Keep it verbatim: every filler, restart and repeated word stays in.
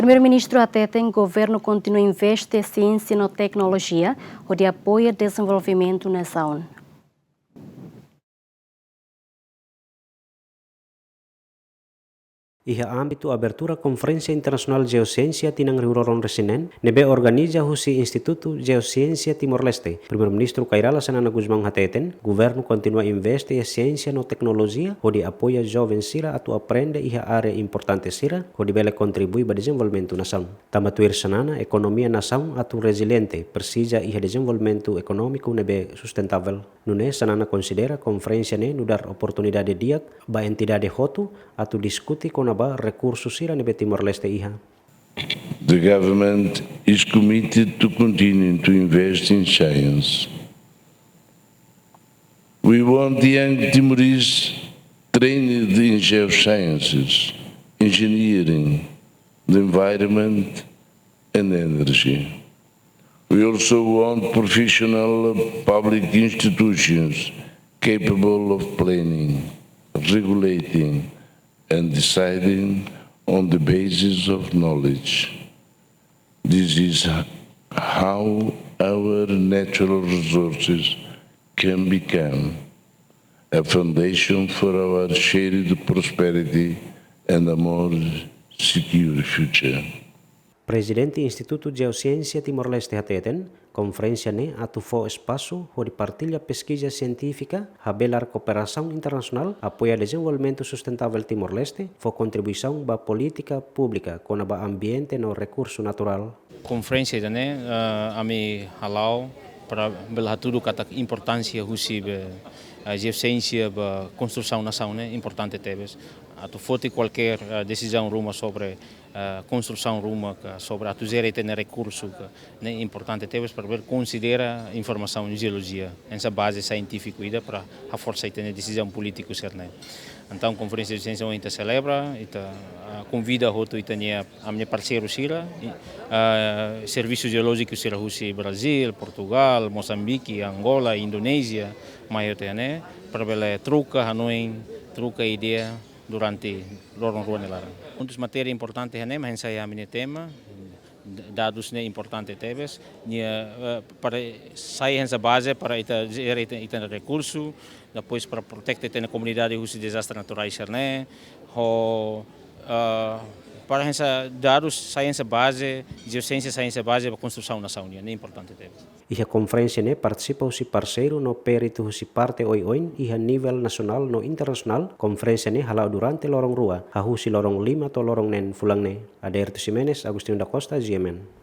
Primeiru-Ministru hateten governu kontinua investe siénsia no teknolojia hodi apoia dezenvolvimentu nasaun. Iha ámbitu abertura Konferénsia Internasionál Jeosiénsia tinan rihun rua ruanulu-resin-neen, ne'ebé organiza husi Institutu Jeosiénsia Timor-Leste, Primeiru-Ministru Kay Rala Xanana Gusmão hateten, governu kontinua investe iha siénsia no teknolojia hodi apoia joven sira atu aprende iha área importante sira hodi bele kontribui ba dezenvolvimentu nasaun. Tanba tuir Xanana, ekonomia nasaun atu reziliente presiza iha dezenvolvimentu ekonómiku ne'ebé sustentavel. Nune'e Xanana konsidera konferénsia ne'e nu'udar oportunidade di'ak ba entidade hotu atu diskute kona-ba rekursu sira ne'ebé Timor-Leste iha. The government is committed to continuing to invest in science. We want the young Timorese trained in geosciences, engineering, the environment, and energy. We also want professional public institutions capable of planning, regulating, and deciding on the basis of knowledge. This is how our natural resources can become a foundation for our shared prosperity and a more secure future. Prezidente Institutu Jeosiénsia Timor-Leste hateten, konferénsia ne'e atu fó espasu hodi partilla peskiza sientífika, habelar kooperasaun internasionál, apoia dezenvolvimentu sustentavel Timor-Leste, fó kontribuisaun ba polítika públika kona-ba ambiente no rekursu naturál. Konferénsia ida-ne'e, eh, ami hala'o para bele hatudu katak importánsia husi be, eh, jeosiénsia ba konstrusaun nasaun ne'e importante tebes. Atu foti kualkér, eh, desizaun ruma sobre, eh, konstrusaun ruma ka sobre atu jere ita-nia rekursu ka ne'e importante tebes para bele konsidera informasaun jeolojia. Hanesan baze sientífiku ida para haforsa ita-nia desizaun polítiku sira-ne'e. Entaun, konferénsia Jeosiénsia ohin ita selebra, ita, ah, konvida hotu ita-nia, ami-nia parseiru sira, i, ah, servisu jeolójiku sira husi Brazíl, Portugál, Mosambike, Angola, Indonézia, mai hotu iha ne'e, para bele troka hanoin, troka ideia durante loron rua nia laran. Um dos matéria importante iha ne'e, mak hanesan ami-nia tema, d-, dadus ne'e importante tebes, nia, eh, para sai hanesan baze para ita jere ita, ita-nia rekursu, depois para protege ita-nia komunidade husi dezastre naturais sira-ne'e, ho, eh, para hanesan dadus sai hanesan baze, jeosiénsia sai hanesan baze ba konstrusaun nasaun nian, ne'e importante tebes. Iha konferénsia ne'e partisipa husi parseiru no peritu husi parte oioin iha nivel nasionál no internasionál. Konferénsia ne'e hala'o durante loron rua, hahú husi loron lima to'o loron neen fulan ne'e. Aderto Ximenes, Agostinho da Costa, G M N.